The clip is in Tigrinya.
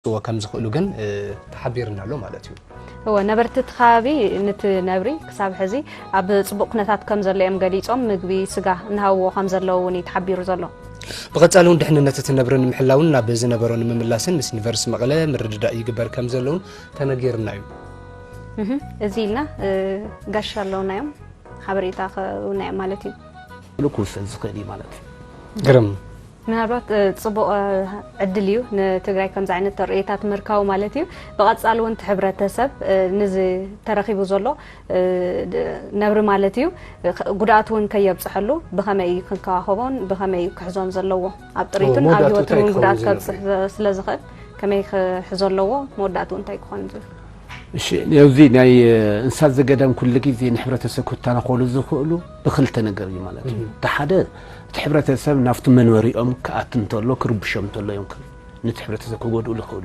ክወስድዎ ከም ዝኽእሉ ግን ተሓቢርና ኣሎ ማለት እዩ። እወ፣ ነበርቲ እቲ ከባቢ ንቲ ነብሪ ክሳብ ሕዚ ኣብ ፅቡቕ ኩነታት ከም ዘሎ እዮም ገሊፆም። ምግቢ ስጋ እናሃብዎ ከም ዘለዉ እውን እዩ ተሓቢሩ ዘሎ። ብቐፃሊ እውን ድሕንነት እቲ ነብሪ ንምሕላውን ናብ ዝነበሮ ንምምላስን ምስ ዩኒቨርሲቲ መቐለ ምርድዳእ ይግበር ከም ዘለውን ተነጊርና እዩ። እዚ ኢልና ጋሻ ኣለውና እዮም ሓበሬታ ከውና እዮም ማለት እዩ። ክውሰድ ዝኽእል እዩ ማለት እዩ። ግርም ምናልባት ፅቡቕ ዕድል እዩ ንትግራይ ከምዚ ዓይነት ተርእታት ምርካቡ ማለት እዩ። ብቐፃሊ እውን እቲ ሕብረተሰብ ንዚ ተረኺቡ ዘሎ ነብሪ ማለት እዩ ጉድኣት እውን ከየብፅሐሉ ብኸመይ ክንከባኸቦን ብኸመይ ክሕዞን ዘለዎ ኣብ ጥሪትን ኣብ ህይወትን እውን ጉድኣት ከብፅሕ ስለዝኽእል ከመይ ክሕዞ ኣለዎ መወዳእትኡ እንታይ ክኾን ዝብል እሺ ነዚ ናይ እንስሳት ዘገዳም ኩሉ ግዜ ንሕብረተሰብ ክተናኸሉ ዝኽእሉ ብክልተ ነገር እዩ ማለት እዩ። እቲ ሓደ እቲ ሕብረተሰብ ናብቲ መንበሪኦም ክኣት እንተሎ ክርብሾም እንተሎ እዮም ነቲ ሕብረተሰብ ክጎድኡ ዝኽእሉ